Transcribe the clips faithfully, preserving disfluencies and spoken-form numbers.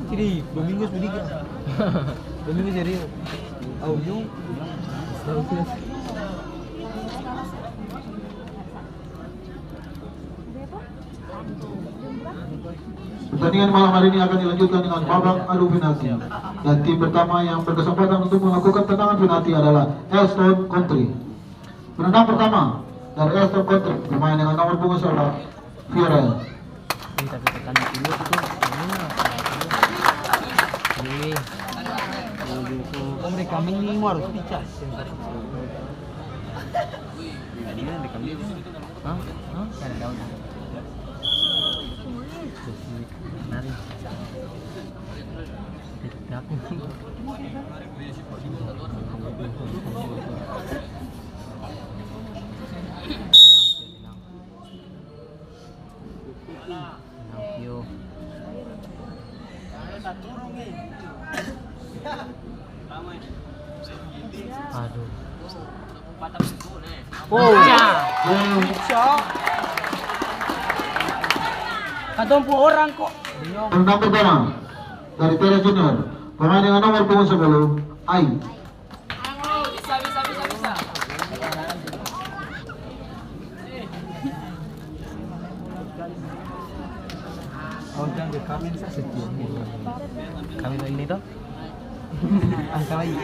Jadi, dua minggu sudah tiga. Dua minggu serius. Au, jung. Pertandingan malam hari ini akan dilanjutkan dengan babak adu penalti. Dan tim pertama yang berkesempatan untuk melakukan tendangan penalti adalah Elston Country. Penendang pertama dari Elston Country, bermain dengan nomor punggung sebelas, Viorel. Ini tapi tekan dulu tuh, ini mah. Ini. Om rekaman ini harus pecah. Tadi kan rekaman. Hah? Hah? Ada daun. Lari. Aku. Tenang, yo. Aduh. Oh. Pecah. Katong pung orang kok. Tenang, pertama dari Teras Junior. Pemain dengan nomor punggung sepuluh, Ai. Bisa, bisa, bisa, bisa. Oh, jang ke kamen sa setia. Kamen ini toh? Angka lai.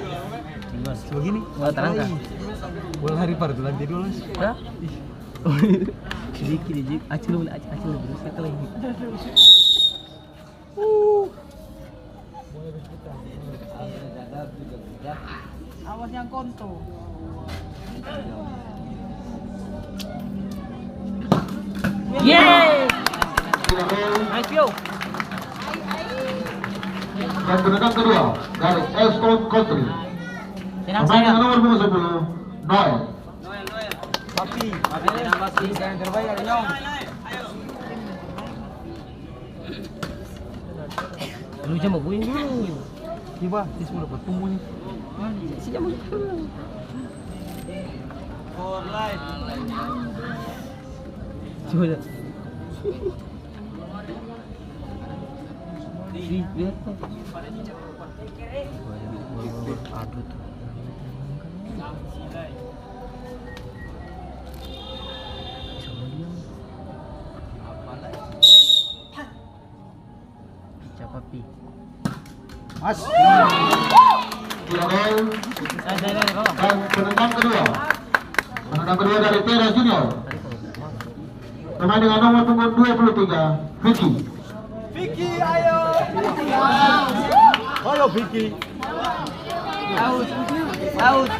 Gimana? Coba gini. Oh, angka lai. Bola hari par lantai dua, Mas. Hah? Ih. Sedikit, sedikit. Acil, acil, acil, terus angka lai. Awas yang konto. Yeay! Nice view. Dan penendang kedua dari Eston Country. Tenang, pemain sayang. Dengan nomor punggung sepuluh, Noel. Papi, yang terbaik dari Nyong. Lu jang bagoyang dulu. Coba, dia semua dapat tumbuh nih. Si jang bagoyang dulu. Coba lihat. Ih, lihat tuh. Aduh tuh. Sama dia. Siapa, Pi? Mas. Tidak gol. Saya, saya, saya, tolong. Dan penendang kedua. Penendang kedua dari Tera Junior. Pemain dengan nomor punggung dua puluh tiga, Vicky. Vicky, ayo. Ayo, Vicky. Out. Out.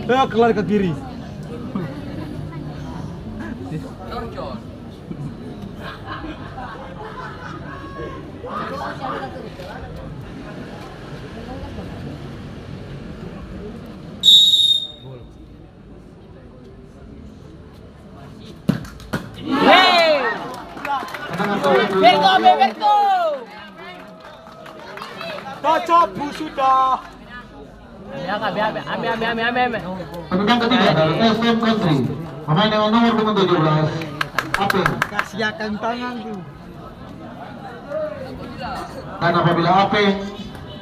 Eh, keluar ke kiri. Yeay! Berko, ambe Berko! Tacapu sudah. Ambe, ambe, ambe. Penendang ketiga dari S M Country. Pemain dengan nomor punggung tujuh belas, Apeng. Kasih akan tangan tuh. Dan apabila Apeng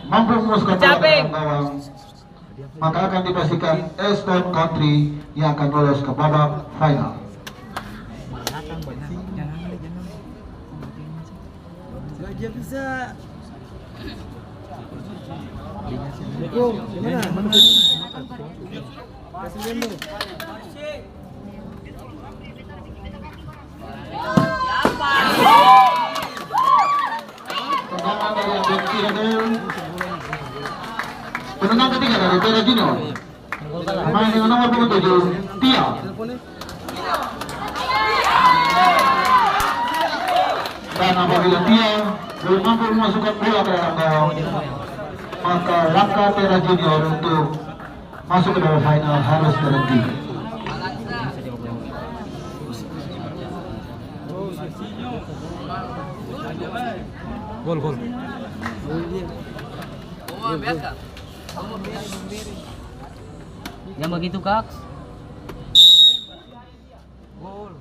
mampu memasukkan bola ke dalam gawang, maka akan dipastikan Eston Country yang akan lolos ke babak final. Tendangan dari Abel Tiragol. Penendang ketiga dari Tera Junior. Pemain dengan nomor punggung tujuh, Tia. Dan apabila Tia belum mampu memasukkan bola ke dalam gawang, maka langkah Tera Junior untuk masuk ke babak final harus berhenti. Gol, gol. Gol, gol. Jang bagitu, Kaks. Gol.